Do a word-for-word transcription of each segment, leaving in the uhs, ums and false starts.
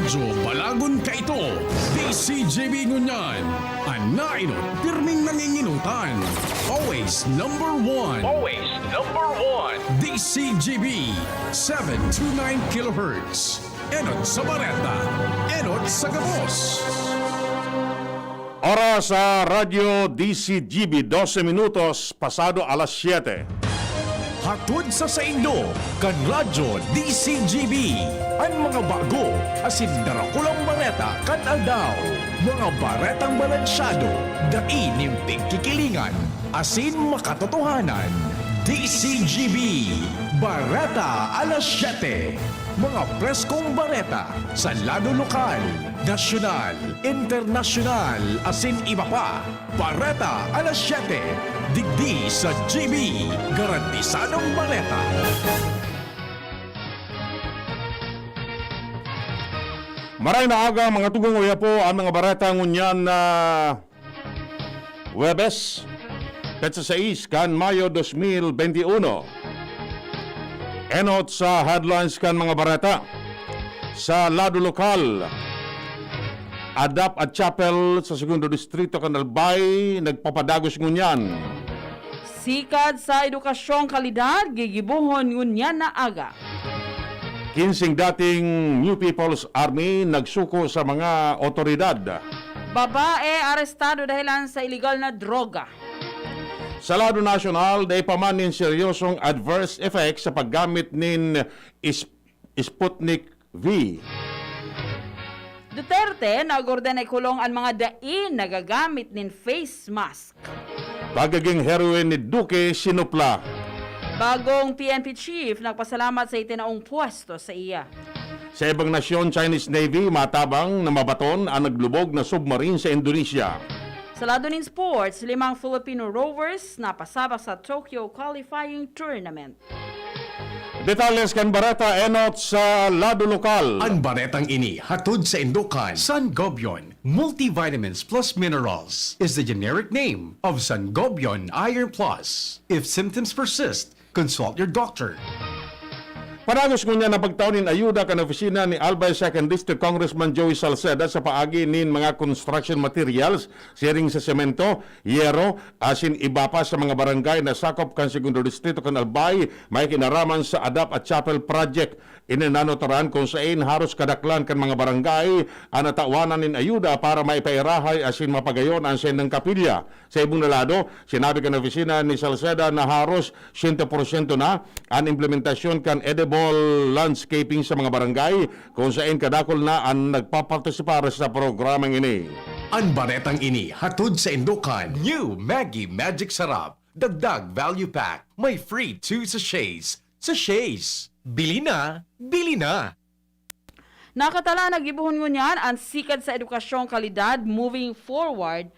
Radyo Balagon kaito, D C G B ngunyan. An nainot, pirming nanginginutan. Always number one. Always number one. D C G B, seven two nine kilohertz. Enot sa bareta, enot sa gabos. Oras sa Radyo D C G B, dose minutos pasado alas siyete. Hatod sa saindo, kan Radyo D C G B, an mga bago asin darakulang bareta kan aldaw. Mga baretang balansyado, dai nin pigkikilingan, asin makatotohanan. D C G B, Bareta alas siyete. Mga preskong bareta sa lado lokal, nasyonal, internasyonal, asin iba pa. Bareta alas siyete, digdi sa G B, garantisadong bareta. Maray na aga, mga tugang, uya po ang mga bareta ngunyan na Huwebes, petsa sais kan Mayo dos mil benti uno. Enot sa headlines kan mga bareta. Sa lado lokal, ADAP at Chapel sa Segundo Distrito kan Albay nagpapadagos ngunyan. Sikad sa edukasyong kalidad, gigibohon ngunyan na aga. Kinseng dating New People's Army nagsuko sa mga otoridad. Babae arestado dahilan sa iligal na droga. Sa lado nasyonal, dai pa man nin seryosong adverse effect sa paggamit nin is-, Sputnik V. Duterte nag-ordenay kulong an mga dai nagagamit nin face mask. Pagiging heroine ni Duque sinupla. Bagong P N P chief nagpasalamat sa itinaong pwesto sa iya. Sa ibang nasyon, Chinese Navy matabang na mabaton an naglubog na submarine sa Indonesia. Sa lado nin sports, limang Filipino rovers napasabak sa Tokyo qualifying tournament. Detalles kan bareta enot sa lado lokal. An baretang ini hatod saindo kan Sangobion Multivitamins Plus Minerals is the generic name of Sangobion Iron Plus. If symptoms persist, consult your doctor. Padagos ngunyan na pagtao nin ayuda kan opisina ni Albay Second District Congressman Joey Salceda sa paagi nin mga construction materials, siring sa semento, yero, asin iba pa sa mga barangay na sakop kan Segundo Distrito kan Albay, may kinaraman sa ADAP at Chapel Project. Ini nanotaran kun saen haros kadaklan kan mga barangay an natawanan nin ayuda para maipairahay asin mapagayon an saindang kapilya. Sa ibong na lado, sinabi kan opisina ni Salceda na haros siyento porsyento na an implementasyon kan edible landscaping sa mga barangay, kun saen kadakul na an nagpapartisipar sa programang ini. An baretang ini hatod saindo kan New Maggi Magic Sarap, Dagdag Value Pack, may free two sachets. Sachets! Bili na! Bili na! Nakatala na gibohon ngunyan an sikad sa edukasyong kalidad moving forward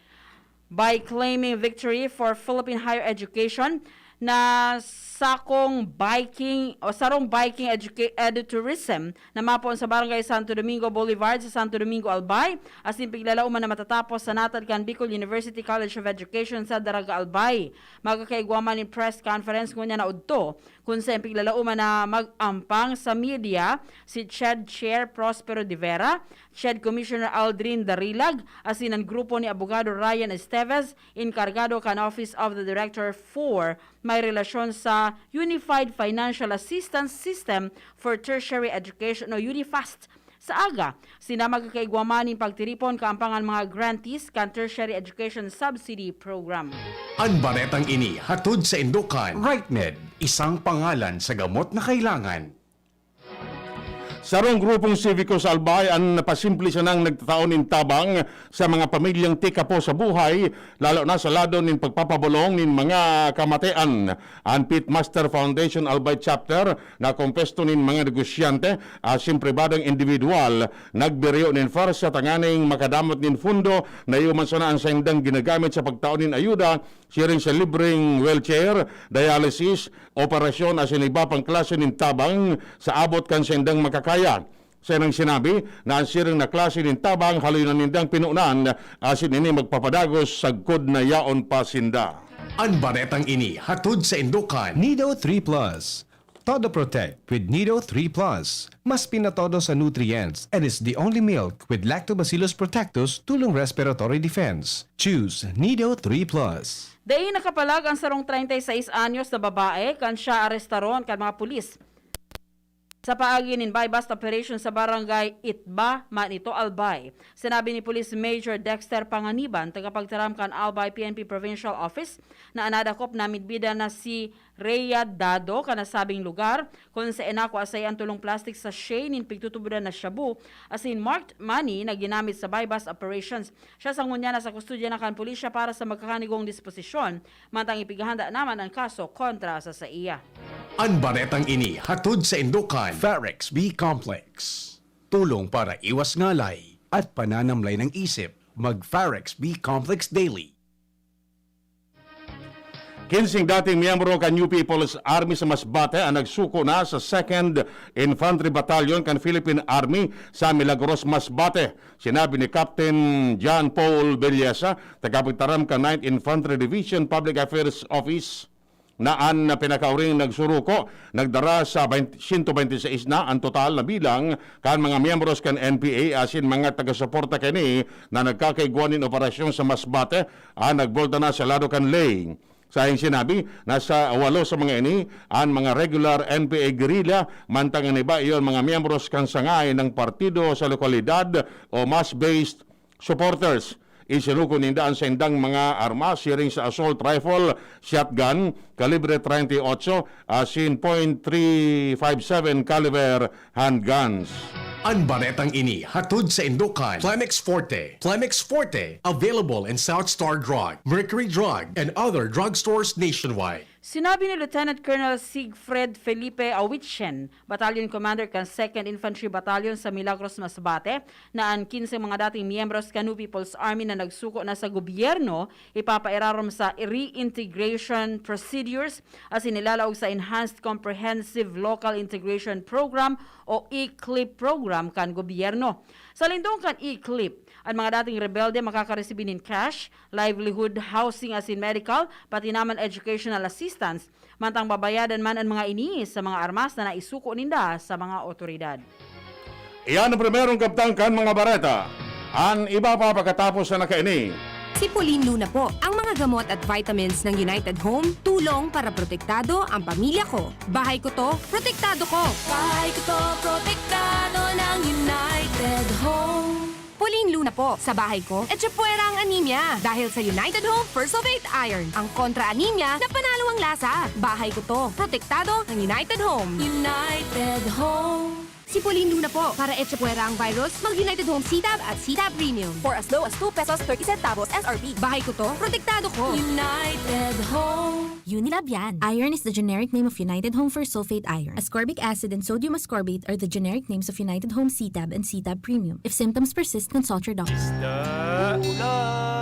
by claiming victory for Philippine higher education na sakong biking o sarong biking educa-, edutourism na mapoon sa Barangay Santo Domingo Boulevard sa Santo Domingo, Albay, asin piglalauman na matatapos sa natad kan Bicol University College of Education sa Daraga, Albay. Magkakaigwa man nin press conference ngunyan na udto kun saen piglalauman na mag-ampang sa media si CHED Chair Prospero de Vera, CHED Commissioner Aldrin Darilag, asin an grupo ni Abogado Ryan Esteves, enkargado kan Office of the Director for may relasyon sa Unified Financial Assistance System for Tertiary Education o UNIFAST. Sa aga, sinda magkakaigwa man nin pagtiripon kaampang an mga grantees kan Tertiary Education Subsidy Program. An baretang ini hatod saindo kan Rightmed, isang pangalan sa gamot na kailangan. Sarong grupong sibiko sa Albay an pasimple sanang nagtatao nin tabang sa mga pamilyang tikapo sa buhay, lalo na sa lado nin pagpapabolong nin mga kamatean. An Pitmaster Foundation Albay Chapter na kompuesto nin mga negosyante asin pribadong individual, nagbiriyo nin pwersa tanganing makadamot nin fundo na iyo man sana an saindang ginagamit sa pagtao nin ayuda, siring sa libreng wheelchair, dialysis, operasyon asin iba pang klase nin tabang sa abot kan saindang makakaya. Siya nang sinabi na an siring na klase nin tabang haloy na nindang pinunan asin ini magpapadagos sagkod na yaon pa sinda. An baretang ini hatod saindo kan Nido three Plus. Todo Protect with Nido three plus. Mas pinatodo sa nutrients and is the only milk with Lactobacillus protectus tulong respiratory defense. Choose Nido three plus. Dai nakapalag ang sarong treinta y seis anyos na babae kan siya arestaron kan mga pulis sa paagi nin buy-bust operation sa barangay Itba, Manito, Albay. Sinabi ni Police Major Dexter Panganiban, tagapagtaram kan Albay P N P Provincial Office, na an nadakop na midbida na si Rhea Dado kan nasabing lugar, kun saen nakua saiya an tolong plastic sachet nin pigtutubodan na shabu asin marked money na ginamit sa buy-bust operations. Siya sa ngunyan nasa kustodiya na kan pulisya para sa magkakanigong disposisyon, mantang ipighahanda naman an kaso kontra sa saiya. An baretang ini hatod saindo kan Farex B Complex. Tulong para iwas ngalay at pananamlay ng isip, mag Farex B Complex Daily. Kinsing dating miyembro kan New People's Army sa Masbate ang nagsuko na sa Second Infantry Battalion kan Philippine Army sa Milagros, Masbate. Sinabi ni Captain John Paul Bellesa, tagapagtaram kan Ninth Infantry Division Public Affairs Office, na an pinakauring nagsuruko nagdara sa twenty, siyento twenty seis na an total na bilang kan mga miyembros kan N P A asin mga taga-suporta kaini na nagkakaigwa nin operasyon sa Masbate, an nagbolta na sa lado kan Leyte. Saing sinabi, nasa walo sa mga ini an mga regular N P A guerrilla, mantang an iba iyon mga miyembros kan sangay ng partido sa lokalidad o mass-based supporters. Isinuko ninda an saindang mga armas, siring sa assault rifle, shotgun, kalibre treinta y ocho, asin point three five seven caliber handguns. An baretang ini hatod saindo kan Plemex Forte. Plemex Forte, available in South Star Drug, Mercury Drug, and other drugstores nationwide. Sinabi ni Lieutenant Colonel Siegfried Felipe Awichen, Battalion Commander kan Second Infantry Battalion sa Milagros, Masbate, na an kinse mga dating miyembros kan New People's Army na nagsuko na sa gobyerno ipapairarom sa reintegration procedures asin ilalaog sa Enhanced Comprehensive Local Integration Program o E-CLIP program kan gobyerno. Sa lindong kan E-CLIP, an mga dating rebelde makakaresibi nin cash, livelihood, housing asin medical, pati naman educational assistance. Mantang babayadan man an mga ini sa mga armas na naisuko ninda sa mga otoridad. Iyan ang primerong kabtang kan mga bareta. An iba pa pakatapos na nakaini. Si Pauline Luna po. Ang mga gamot at vitamins ng United Home, tulong para protektado ang pamilya ko. Bahay ko to, protektado ko. Bahay ko to, protektado ng United Home. Pauline Luna po. Sa bahay ko, etsa puwera ang anemia. Dahil sa United Home First of Eight Iron, ang kontra anemia na panalo ang lasa. Bahay ko to, protektado ng United Home. United Home. Si Pauline Luna po. Para etsa puwera ang virus, mag United Home C-Tab at C-Tab Premium. For as low as two pesos thirty centavos S R P. Bahay ko to, protektado ko. United Home. Unilab yan. Iron is the generic name of United Home First Sulfate Iron. Ascorbic acid and sodium ascorbate are the generic names of United Home C-Tab and C-Tab Premium. If symptoms persist, consult your doctor.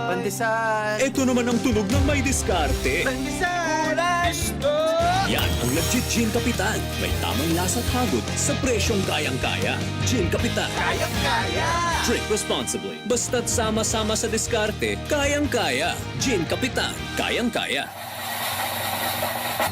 Pandesal. Ito naman ang tunog ng may diskarte. Pandesal. Yan ang nagji-Gin Kapitan. May tamang lasa at hagod sa presyong kayang-kaya. Gin Kapitan. Kayang-kaya. Drink responsibly. Basta't sama-sama sa diskarte, kayang-kaya. Gin Kapitan, kayang-kaya.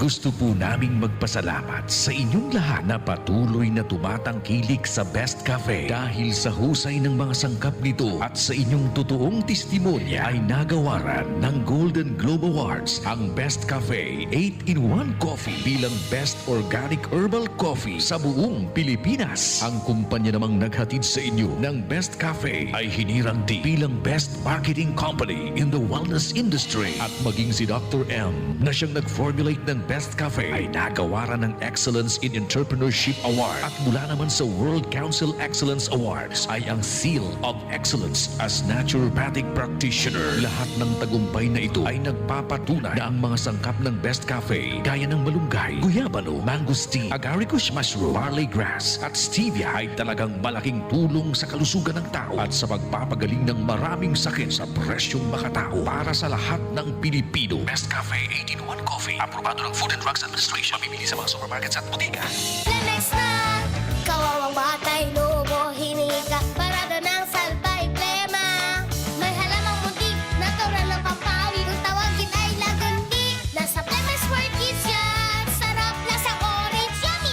Gusto po naming magpasalamat sa inyong lahat na patuloy na tumatangkilik sa Best Cafe. Dahil sa husay ng mga sangkap nito at sa inyong totoong testimonya ay nagawaran ng Golden Globe Awards ang Best Cafe eight-in-one Coffee bilang Best Organic Herbal Coffee sa buong Pilipinas. Ang kumpanya namang naghatid sa inyo ng Best Cafe ay hinirang din bilang Best Marketing Company in the Wellness Industry. At maging si Doctor M, na siyang nag-formulate ng Best Cafe, ay nagawaran ng Excellence in Entrepreneurship Award. At mula naman sa World Council Excellence Awards ay ang Seal of Excellence as Naturopathic Practitioner. Lahat ng tagumpay na ito ay nagpapatunay na ang mga sangkap ng Best Cafe, gaya ng malunggay, guyabano, mangosteen, agaricus mushroom, barley grass, at stevia, ay talagang malaking tulong sa kalusugan ng tao at sa pagpapagaling ng maraming sakit sa presyong makatao para sa lahat ng Pilipino. Best Cafe eight-in-one Coffee, aprobado ng Food and Drugs Administration, mabibili sa mga supermarkets at bodega. Lemex na! Kawawang batay, lobo, hiningi ka, parada ng salbay, plema. May halamang muntik, natural ng pampawi, kung tawagin ay lagundi. Nasa Lemex Workies yan, sarap, lasang orange, yummy!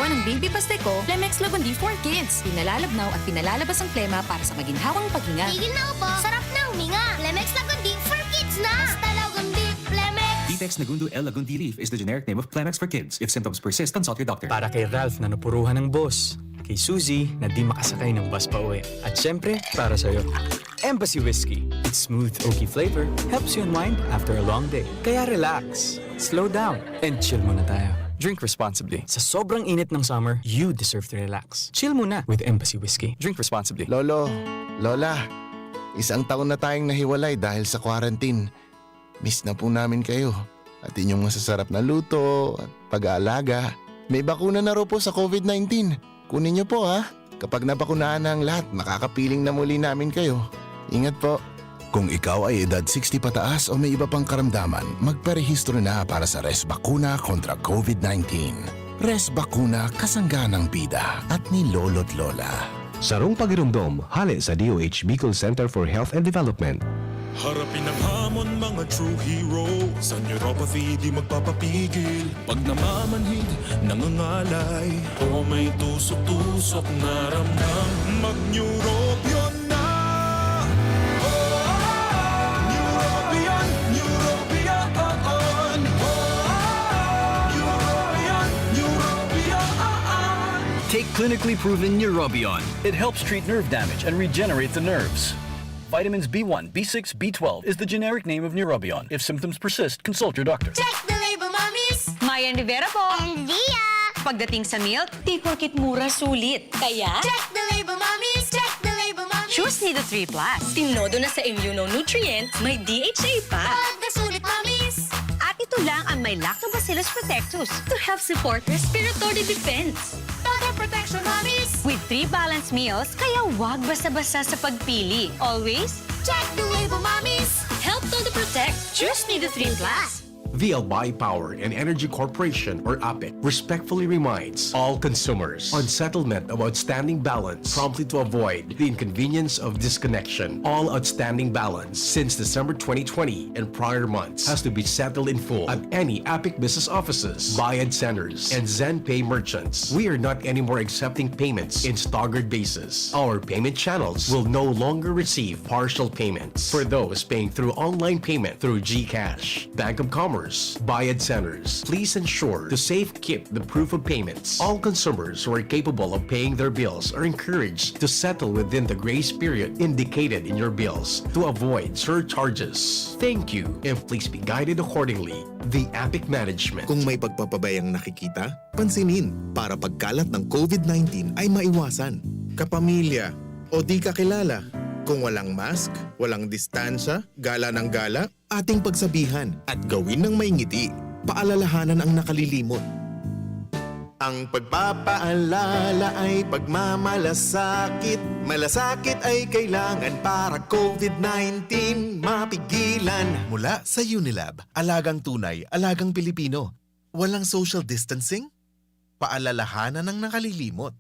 Ang Baby Pasteco, Plemex Lagundi for Kids. Pinalalabnaw at pinalalabas ang plema para sa maginhawang paghinga. Tigil na ubo, sarap na huminga. Plemex Lagundi for Kids na! Basta Lagundi, Plemex! Ditex Nagundo L Lagundi Leaf is the generic name of Plemex for Kids. If symptoms persist, consult your doctor. Para kay Ralph na napuruhan ng boss, kay Suzy na di makasakay ng bus pauwi, at syempre, para sa'yo. Embassy Whiskey. Its smooth, oaky flavor helps you unwind after a long day. Kaya relax, slow down, and chill muna tayo. Drink responsibly. Sa sobrang init ng summer, you deserve to relax. Chill muna with Embassy Whiskey. Drink responsibly. Lolo, Lola, isang taon na tayong nahiwalay dahil sa quarantine. Miss na po namin kayo. At inyong masasarap na luto at pag-aalaga. May bakuna na raw po sa covid nineteen. Kunin niyo po, ha? Kapag nabakunahan na ang lahat, makakapiling na muli namin kayo. Ingat po. Kung ikaw ay edad sixty pataas o may iba pang karamdaman, magparehistro na para sa Res Bakuna kontra covid nineteen. Res Bakuna, kasangga ng bida at ni Lolo't Lola. Sarong pagiromdom, hale sa D O H Bicol Center for Health and Development. Harapin ang hamon, mga true hero. Sa neuropathy, di magpapapigil. Pag namamanhid, nangangalay, o may tusok-tusok na ramdam, mag-Neurobion na! Oh, Neurobion, Neurobion, oh, oh. Oh, Neurobion, Neurobion, oh, oh. Take clinically proven Neurobion. It helps treat nerve damage and regenerate the nerves. Vitamins B one, B six, B twelve is the generic name of Neurobion. If symptoms persist, consult your doctor. Check the label, mommies! Mayan Rivera po! And Zia! Pagdating sa milk, di porket mura, sulit. Kaya, check the label, mommies! Check the label, mommies! Choose Nido three plus. Tinodo na sa immunonutrient, may D H A pa. Pagda sulit, mommies! At ito lang ang may Lactobacillus protectus to help support respiratory defense. Todo protection, mommies! With three balanced meals, kaya wag basta-basta sa pagpili. Always, check the label, mommies! Help todo protect. Choose Nido three plus. The Albay Power and Energy Corporation, or APEC, respectfully reminds all consumers on settlement of outstanding balance promptly to avoid the inconvenience of disconnection. All outstanding balance since December twenty twenty and prior months has to be settled in full at any APEC business offices, Bayad Centers, and ZenPay merchants. We are not anymore accepting payments in staggered basis. Our payment channels will no longer receive partial payments for those paying through online payment through GCash, Bank of Commerce, Bayad Centers. Please ensure to safekeep the proof of payments. All consumers who are capable of paying their bills are encouraged to settle within the grace period indicated in your bills to avoid surcharges. Thank you, and please be guided accordingly. The APEC Management. Kung may pagpapabayang nakikita, pansinin para pagkalat ng covid nineteen ay maiwasan. Kapamilya o di kakilala, kung walang mask, walang distansya, gala ng gala, ating pagsabihan at gawin ng may ngiti. Paalalahanan ang nakalilimot. Ang pagpapaalala ay pagmamalasakit. Malasakit ay kailangan para covid nineteen mapigilan. Mula sa Unilab, alagang tunay, alagang Pilipino. Walang social distancing? Paalalahanan ang nakalilimot.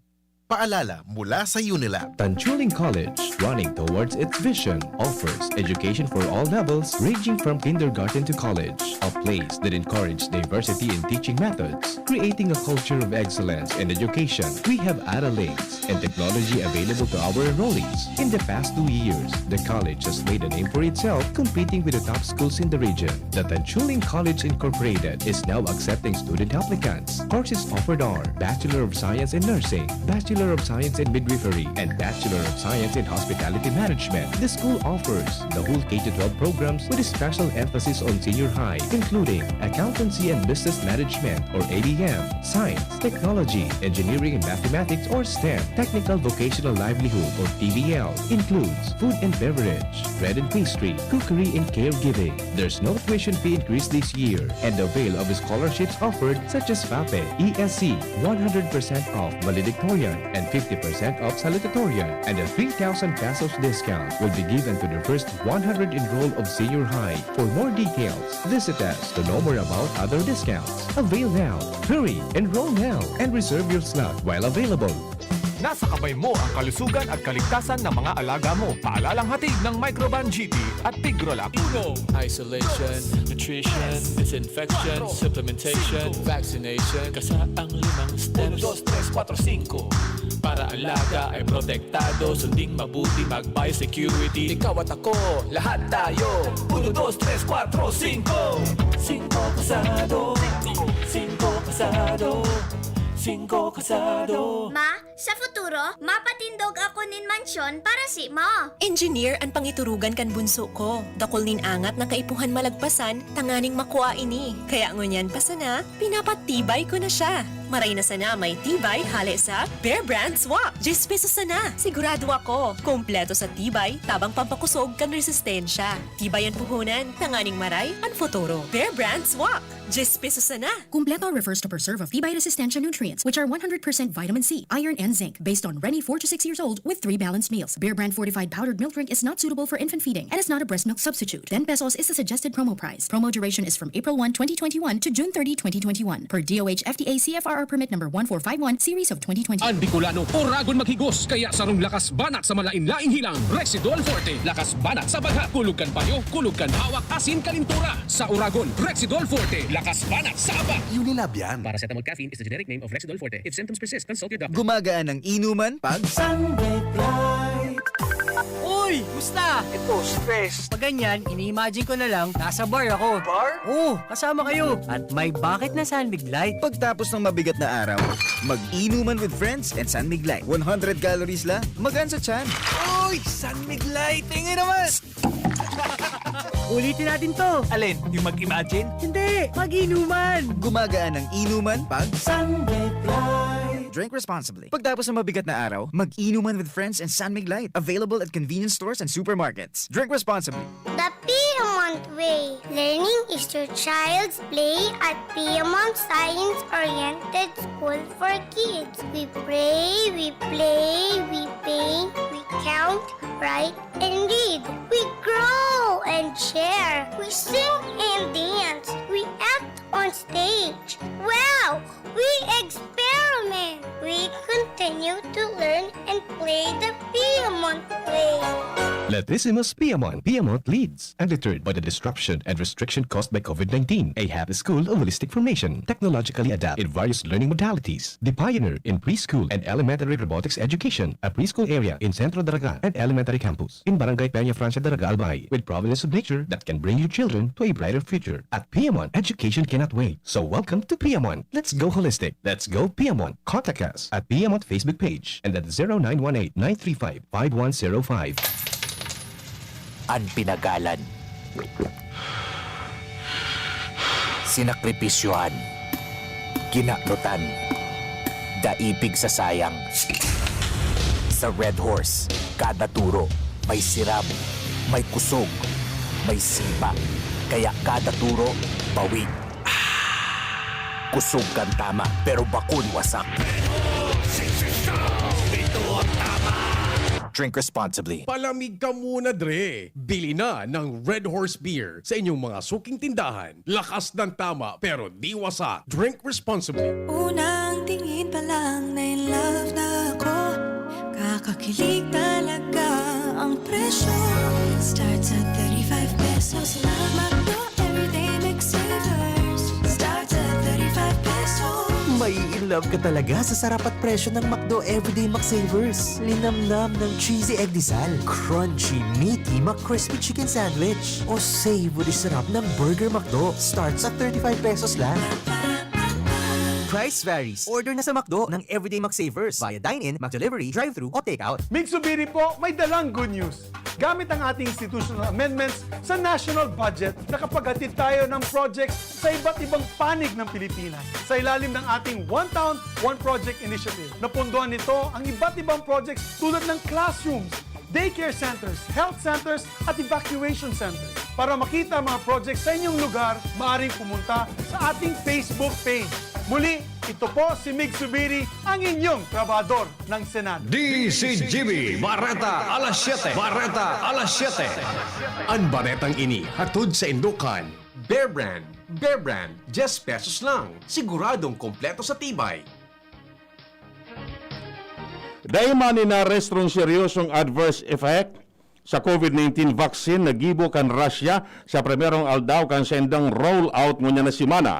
Paalala mula sa Unilab. Tanchuling College, running towards its vision, offers education for all levels, ranging from kindergarten to college. A place that encourages diversity in teaching methods, creating a culture of excellence in education. We have Ara Links and technology available to our enrollees. In the past two years, the college has made a name for itself, competing with the top schools in the region. The Tanchuling College Incorporated is now accepting student applicants. Courses offered are Bachelor of Science in Nursing, Bachelor of Science in Midwifery, and Bachelor of Science in Hospitality Management. The school offers the whole K to twelve programs with a special emphasis on senior high, including Accountancy and Business Management, or A B M, Science, Technology, Engineering and Mathematics, or STEM. Technical Vocational Livelihood, or T V L, includes food and beverage, bread and pastry, cookery, and caregiving. There's no tuition fee increase this year, and avail of scholarships offered, such as FAPE, E S C, one hundred percent off valedictorian and fifty percent off salutatorian, and a three thousand pesos discount will be given to the first one hundred enrolled of senior high. For more details, visit us to know more about other discounts. Avail now. Hurry, enroll now, and reserve your slot while available. Nasa kamay mo ang kalusugan at kaligtasan ng mga alaga mo. Paalalang hatid ng Microban G P at Tigrolak. Uno, isolation, nutrition, disinfection, supplementation, vaccination. Kasa ang limang steps. Uno, dos, tres, kuwatro, singko. Para alaga ay protektado, sunding mabuti, mag-biosecurity. Ikaw at ako, lahat tayo. Uno, dos, tres, kuwatro, singko. Singko kasado. Singko kasado. Singko kasado. Ma, sa futuro, mapatindog ako nin mansyon para si mo. Engineer an pangiturugan kan bunso ko. Dakul nin angat na kaipuhan malagpasan tanganing makua ini. Kaya ngunyan pa sana, pinapatibay ko na siya. Maray na sana may tibay hale sa Bear Brand Swak. Diyes pesos sana. Sigurado ako, kompleto sa tibay, tabang pampakusog kan resistensya. Tibay an puhunan, tanganing maray an futuro. Bear Brand Swak. Diyes pesos sana. Kumpleto refers to preserve of tibay resistensya nutrients, which are one hundred percent vitamin C, iron, and zinc, based on Reni four to six years old with three balanced meals. Bear Brand fortified powdered milk drink is not suitable for infant feeding and is not a breast milk substitute. Ten pesos is the suggested promo price. Promo duration is from April one, twenty twenty-one to June thirty, twenty twenty-one, per D O H F D A C F R R permit number one four five one, series of twenty twenty. Ang Bicolano, oragon maghigos, kaya sarong lakas banat sa malain-laing hilang, Rexidol Forte. Lakas banat sa bagha, kulog kan payo, kulog kan hawak, asin kalintura. Sa oragon, Rexidol Forte. Lakas banat sa aba. Unilab yan. Paracetamol caffeine is the generic name of Rexidol Forte. If symptoms persist, consult your doctor. Gumagaan ang inuman pag Sunday Pride. Uy! Musta? Ito, stress. Pag ganyan, ini-imagine ko na lang, nasa bar ako. Bar? Oo, kasama kayo. At may bakit na San Mig Light. Pagtapos ng mabigat na araw, mag-inuman with friends and San Mig Light. One hundred calories lang, magaan sa tiyan. Uy! San Mig Light! Tingin naman! Ulitin natin to. Alin? Yung mag-imagine? Hindi! Mag-inuman! Gumagaan ang inuman pag Sunday Pride. Drink responsibly. Pagtapos ng mabigat na araw, mag-inuman with friends and San Mig Light. Available at convenience stores and supermarkets. Drink responsibly. The Piedmont Way. Learning is your child's play at Piedmont Science-Oriented School for Kids. We pray, we play, we paint, we count, write, and read. We grow and share. We sing and dance. We act on stage. Wow! We experiment. We continue to learn and play the Piedmont way. Latissimus Piedmont. Piedmont leads, undeterred by the disruption and restriction caused by COVID nineteen. A happy school of holistic formation, technologically adapted in various learning modalities. The pioneer in preschool and elementary robotics education, a preschool area in Centro Daraga and elementary campus in Barangay Peña Francia Daraga, Albay, with providence of nature that can bring your children to a brighter future. At Piedmont, education cannot wait. So welcome to Piedmont. Let's go holistic. Let's go Piedmont. Contact us at Piedmont Facebook page and at zero nine one eight, nine three five, five one zero five. An pinagalan. Sinakripisyohan. Kinanutan. Daipig sa sayang. Sa Red Horse, kada turo may sirab, may kusog, may sipa. Kaya kada turo, bawig. Kusog kan tama, pero bakun wasak. Drink responsibly. Palamig ka muna, Dre. Bili na ng Red Horse Beer sa inyong mga suking tindahan. Lakas ng tama, pero di wasak. Drink responsibly. Unang tingin pa lang na in love na ako. Kakakilig talaga ang presyo. Starts at thirty-five pesos lang. McDo Everyday McSavers. Starts at thirty-five pesos. Mai-in love ka talaga sa sarap at presyo ng McDo Everyday McSavers. Linamnam ng cheesy egg disal, crunchy, meaty McCrispy Chicken Sandwich, o savory sarap ng Burger McDo. Starts at thirty-five pesos lang. Price varies. Order na sa McDo ng Everyday McSavers via dine-in, McDelivery, drive-thru, o take-out. Mig Zubiri po, may dalang good news. Gamit ang ating institutional amendments sa national budget, nakapaghatid tayo ng projects sa iba't ibang panig ng Pilipinas sa ilalim ng ating One Town, One Project Initiative. Napondohan nito ang iba't ibang projects tulad ng classrooms, daycare centers, health centers, at evacuation centers. Para makita ang mga projects sa inyong lugar, maaaring pumunta sa ating Facebook page. Muli, ito po si Mig Zubiri, ang inyong trabahador ng Senado. D Z G B, Bareta alas siyete. Bareta alas siyete. An baretang ini hatod saindo kan Bear Brand. Bear Brand, diyes pesos lang. Siguradong kompleto sa tibay. Dai man nin narehistrong seryosong adverse effect sa COVID nineteen vaccine na gibo kan Russia sa primerong aldaw kan saindang rollout ngunyan na semana.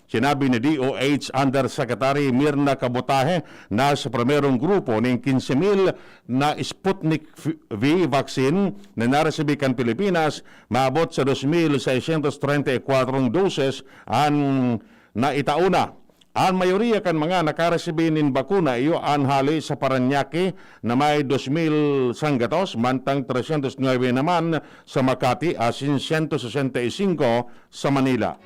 Sinabi ni D O H Undersecretary Mirna Kabotahe na sa primerong grupo nin quince mil na Sputnik V vaccine na naresibi kan Pilipinas, maabot sa dos mil seiscientos treinta y cuatro doses an naitao na. An mayoriya kan mga nakaresibi nin bakuna iyo an hale sa Parañaque na may dos mil sanggatos, mantang trescientos nuebe naman sa Makati asin sento sesenta y singko sa Manila.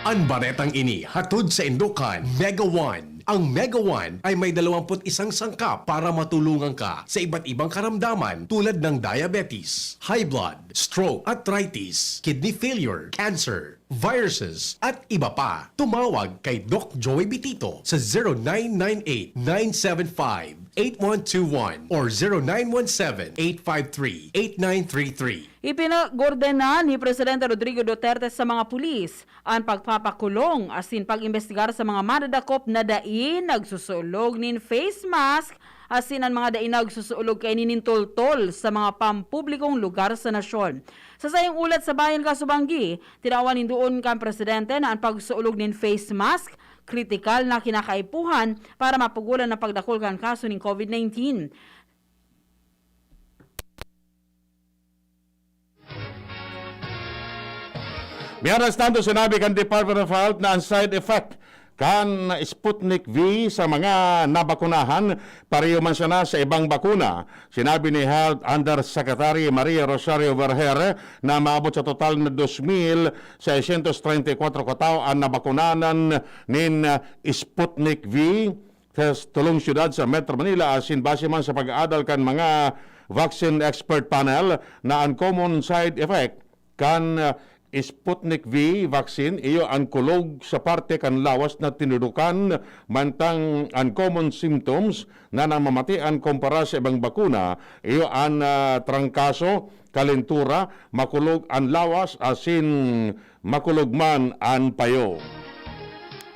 An baretang ini hatod saindo kan Mega One. Ang Mega One ay may dalawampu't isang sangkap para matulungan ka sa iba't ibang karamdaman tulad ng diabetes, high blood, stroke, arthritis, kidney failure, cancer, viruses, at iba pa. Tumawag kay Doc Joey Bitito sa zero nine nine eight, nine seven five, eight one two one or zero nine one seven, eight five three, eight nine three three. Ipinag-ordena ni Presidente Rodrigo Duterte sa mga pulis an pagpapakulong asin pag-imbestigar sa mga madadakop na dai nagsusulog nin face mask asin an mga dai nagsusulog kaini nin toltol sa mga pampublikong lugar sa nasyon. Sa saiyang ulat sa Bayan Kasubanggi, tinawan nin duon kan presidente na an pagsuolog nin face mask kritikal na kinakaipuhan para mapugolan na pagdakul kan kaso nin COVID nineteen. Mientras tanto, sinabi kan Department of Health na ang side effect kan Sputnik V sa mga nabakunahan, pareho man sana sa ibang bakuna. Sinabi ni Health Undersecretary Maria Rosario Vergeire na maabot sa total na dos mil seiscientos treinta y cuatro katao an nabakunanan nin Sputnik V sa tolong syudad sa Metro Manila, asin base man sa pag-aadal kan mga vaccine expert panel na an common side effect kan, ah, Sputnik V vaccine iyo an kulog sa parte kan lawas na tinudukan, mantang an common symptoms na namamatian kumpara sa ibang bakuna iyo an, ah, trangkaso, kalentura, makulog an lawas asin makulog man an payo.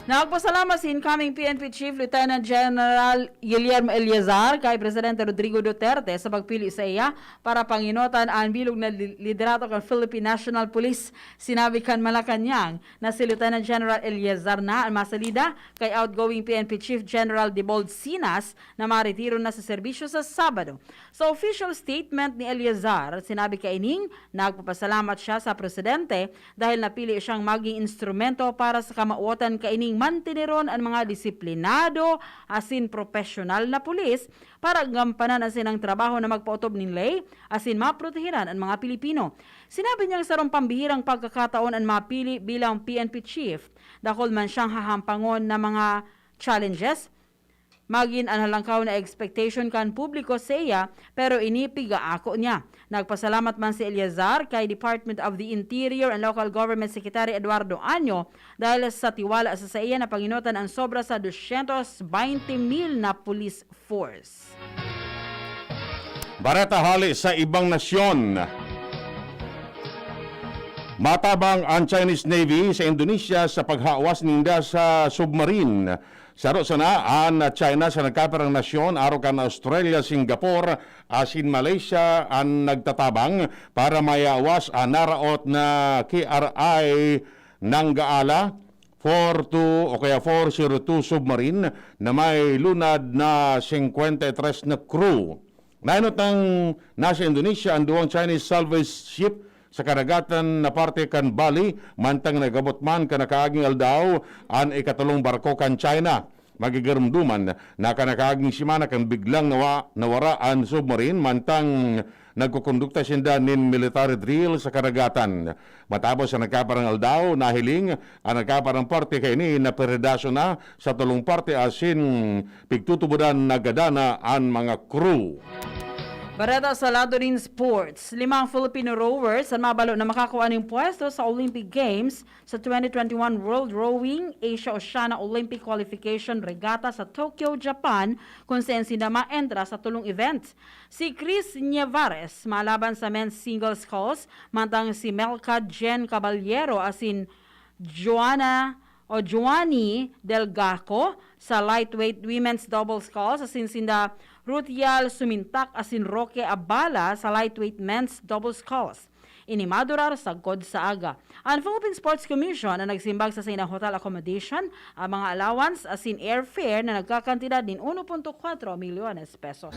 Nagpasalamat si incoming P N P Chief Lieutenant General Guillermo Eleazar kay Presidente Rodrigo Duterte sa pagpili saiya para pangenotan an bilog na li-, liderato kan Philippine National Police. Sinabi kan Malacañang na si Lieutenant General Eleazar na an masalida kay outgoing P N P Chief General Dibold Sinas na maretiro na sa serbisyo sa Sabado. Sa official statement ni Eleazar, sinabi kaining nagpapasalamat siya sa presidente dahil napili siyang maging instrumento para sa kamawotan kaining manteneron an mga disiplinado asin propesyonal na pulis para gampanan an sinang trabaho na magpaotob nin ley asin maprotehiran an mga Pilipino. Sinabi niyang sarong pambihirang pagkakataon an mapili bilang P N P chief. Dakul man siyang hahampangon na mga challenges, magin an halangkaw na expectation kan publiko saiya, pero ini pigaako niya. Nagpasalamat man si Eleazar kay Department of the Interior and Local Government Secretary Eduardo Año dahil sa tiwala sa saiya na pangenotan an sobra sa dosyentos baynte mil na police force. Bareta hale sa ibang nasyon. Matabang ang Chinese Navy sa Indonesia sa paghawas ninda sa submarine. Saro sana an China sa nagkapirang nasyon, arog kan Australia, Singapore, asin Malaysia an nagtatabang para mayawas an naraot na K R I Nanggala four two o kaya four zero two submarine na may lunad na singkwenta y tres na crew. Nainot nang nasa Indonesia an duwang Chinese salvage ship sa karagatan na parte kan Bali, mantang nag-abot man kan nakaaging aldaw an ikatulong barko kan China. Magigarumduman na kan nakaaging semana kan biglang nawa-, nawara an submarine, mantang nagkukondukta sinda nin military drill sa karagatan. Matapos an nagkaparang aldaw, nahiling an nagkaparang parte kaini na peredaso na sa tulong parte asin pigtutubodan na gadana an mga crew. Bareta sa lado nin sports, limang Filipino rowers an mabalo na makakua nin pwesto sa Olympic Games sa twenty twenty-one World Rowing Asia Oceania Olympic Qualification Regatta sa Tokyo, Japan, kun saen sinda maentra sa tulong event. Si Chris Nievares malaban sa men's single sculls, mantang si Melka Jen Caballero asin Joanna o Joanny Del Gaco sa lightweight women's double sculls, asin sinda Rutial Sumintak asin Roque Abala sa lightweight men's double sculls. Ini madurar sagkod sa aga. An Philippine Sports Commission an nagsimbag sa saindang hotel accommodation, ang mga allowance asin airfare na nagkakantidad nin uno punto kwatro milyones pesos.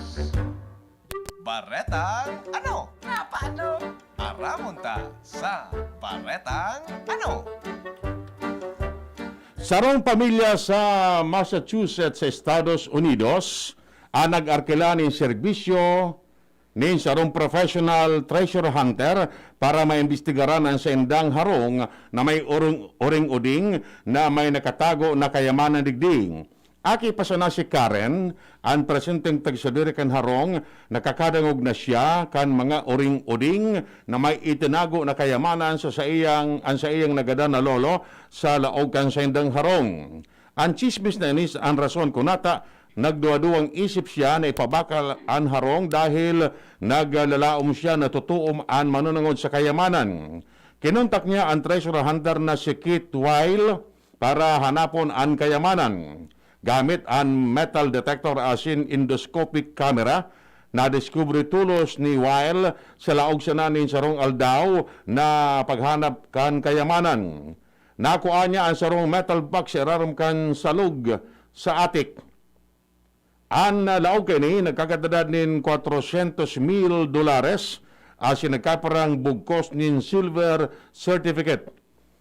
Baretang ano? Nga paano? Aramon ta sa Baretang ano? Sarong pamilya sa Massachusetts, sa Estados Unidos, ang nag-arkila nin serbisyo nin sarong professional treasure hunter para maimbestigaran an saindang harong na may urong-, uring-uding na may nakatago na kayamanan digdi. Aki pa sana si Karen, an presenteng tagsadiri kan harong, nakakadangog na siya kan mga uring-uding na may itinago na kayamanan sa saiyang, an saiyang nagadan na lolo sa laog kan saindang harong. An tsismis na ini an rason kun nata nagduwa-duwang isip siya na ipabakal an harong dahil naglalaom siya na totoom an manunungod sa kayamanan. Kinontak niya an treasure hunter na si Keith Weil para hanapon an kayamanan. Gamit an metal detector asin endoscopic camera, nadiskubre tolos ni Weil sa laog sana nin sarong aldaw na paghanap kan kayamanan. Nakua niya an sarong metal box sa irarom kan salog sa atik. An laog kaini nagkakantidad nin kwatrosyentos mil dolares asin nagkaparang bugkos nin silver certificate.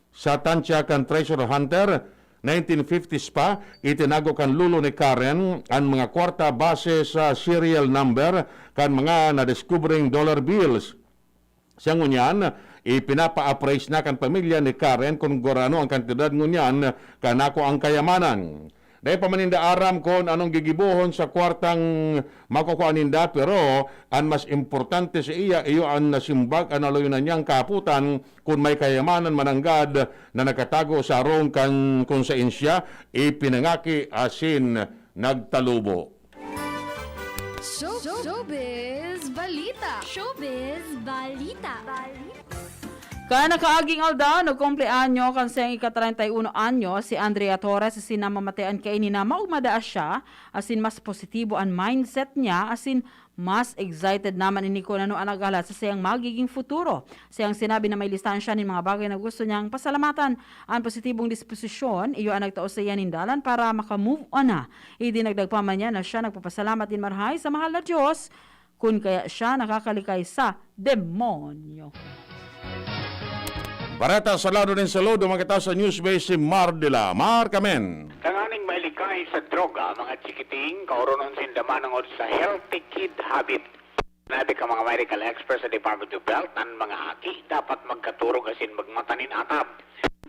Sa tansya kan treasure hunter, nineteen fifties pa, itinago kan lolo ni Karen an mga kwarta base sa serial number kan mga nadiskubreng dollar bills. Sa ngunyan, ipinapa-appraise na kan pamilya ni Karen kun gurano an kantidad ngunyan kan nakuang kayamanan. Dai pa man ninda aram kun anong gigibohon sa kwartang makukua ninda, pero an mas importante sa iya iyo an nasimbag an naloyonan niyang kaapotan kun may kayamanan mananggad na nagkatago sa harong kan kun saen siya ipinangaki asin nagtalubo. Show, Showbiz Balita! Showbiz Balita! Kan nakaaging aldaw, nagkumpleanyo kan saiyang ika-treinta y uno anyo si Andrea Torres, asin namamatean kaini na maugmada siya, asin mas positibo an mindset niya, asin mas excited naman ini kun ano an naghahalat sa saiyang magiging futuro. Saiyang sinabi na may listahan siya nin mga bagay na gusto niyang pasalamatan. An positibong disposisyon, iyo an nagtao saiya nin dalan para maka-move on na. Idinagdag pa man niya na siya nagpapasalamat nin marahay sa mahal na Diyos kun kaya siya nakakalikay sa demonyo. Bareta sa lado nin saludo, makita sa Newsbase si Mar de la Mar Kamen. Tanganing mailikay sa droga, mga chikiting, kaoronon sinda manongod sa healthy kid habit. Sinabi kan mga medical experts sa Department of Health, an mga aki dapat magkaturog asin magmata nin atab,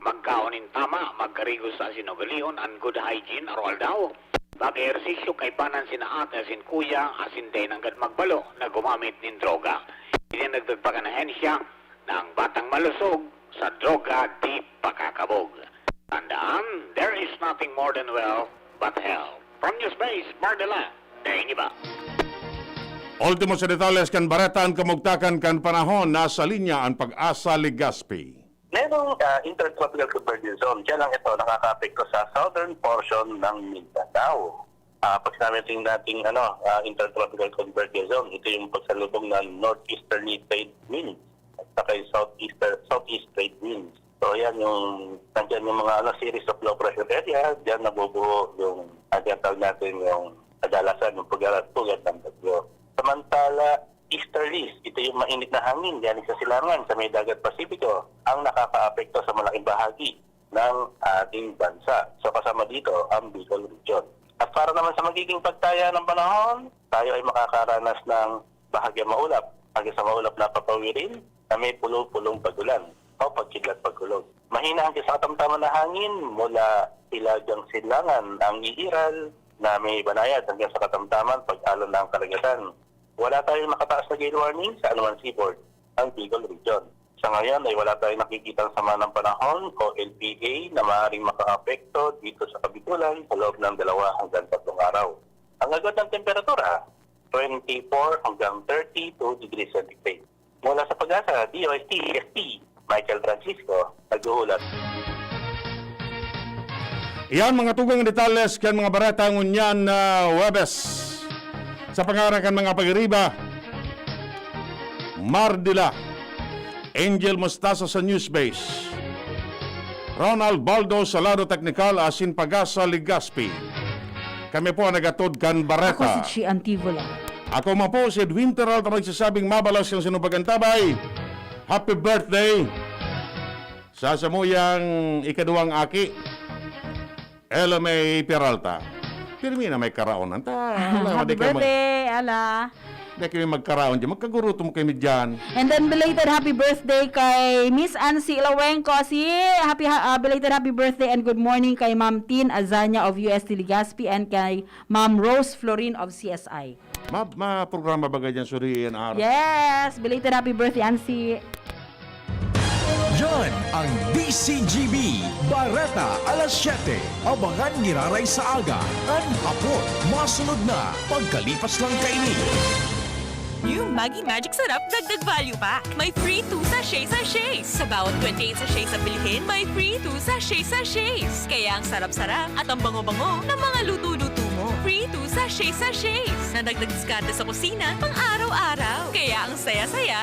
magkaon nin tama, magkarigos sa asin ugalion, an good hygiene, aroaldaw, mag-ehersisyo kaiba na an sina ate asin kuya, asin dai nanggad magbalo na gumamit nin droga. Idinagdag pa kan ahensya na ang batang malusog sa droga di pakakabog. Tandaan, there is nothing more than wealth but health. From Newsbase, Mar de la, daing iba. Ultimo sa detalles kan bareta, an kamugtakan kan panahon. Nasa linya an Pag-asa Legazpi. Merong ah, intertropical convergence zone. Diyan lang ito nakakaapekto sa southern portion ng Mindanao. Ah, pag sinabi natin, nating ano, ah, intertropical convergence zone, ito yung pagsalubong ng northeasterly trade winds at saka yung southeaster, southeast trade winds. So yan yung, nandyan yung mga ano, series of low pressure area, diyan nabubuo yung, ang tinatawag natin yung kadalasan yung pugad, pugad ng bagyo. Samantala, easterlies, ito yung mainit na hangin galing sa silangan sa may dagat Pasipiko ang nakakaapekto sa malaking bahagi ng ating bansa. So kasama dito ang Bicol Region. At para naman sa magiging pagtaya ng panahon, tayo ay makakaranas ng bahagyang maulap hanggang sa maulap na papawirin na may pulo-pulong pag-ulan o pagkidlat pagkulog. Mahina hanggang sa katamtaman na hangin mula Hilagang Silangan ang iiral na may banayad hanggang sa katamtaman pag-alon ng karagatan. Wala tayong nakataas na gale warning sa anuman seaboard, ang Bicol Region. Sa ngayon ay wala tayong nakikitang sama ng panahon o L P A na maaaring makaapekto dito sa Kabitulan sa loob ng dalawa hanggang tatlong araw. Ang agad ng temperatura, twenty-four hanggang thirty-two degrees centigrade. Mula sa Pag-asa, D O S T, S T, Michael Francisco, nag-uulat. Iyan mga tugang detalles kan mga bareta ngunyan na Huwebes. Sa pangaran kan mga pagiriba, Mardila, Angel Mostaza sa Newsbase, Ronald Baldo sa lado teknikal asin Pagasa Legazpi. Kami po ang nagatod kan Bareta. Ako si Chi Antivola. Ako man po si Edwin Peralta, nagsasabing mabalos ang sinong pag-antabay. Happy birthday sa samuyang ikaduwang aki, Ella May Peralta. Pirmi na may karaonan. Ta, ala, Happy di ka mag- birthday, Ella. Di kami magkaraon dyan. Magkagurutom kami dyan. And then belated happy birthday kay Miss Ansi Lawenco. Si happy ha- ah, belated happy birthday and good morning kay Ma'am Tin Azanya of U S T Legazpi and kay Ma'am Rose Florin of C S I. Ma, ma programa ba ganyan suriin, Ar? Yes! Belated happy birthday, Ansi. Yan ang D C G B, Bareta alas siyete. Abangan ngiraray sa aga, an hapon, masunod na pagkalipas lang kaini. New Maggi Magic Sarap Dagdag Value Pack. May free two sachet sachets. Sa bawat twenty-eight sachets na bilhin, may free two sachet sachets. Kaya ang sarap-sarap at ang bango-bango ng mga luto-luto mo. Free two sachet sachets. Nadagdag diskarte sa kusina pang araw-araw. Kaya ang saya-saya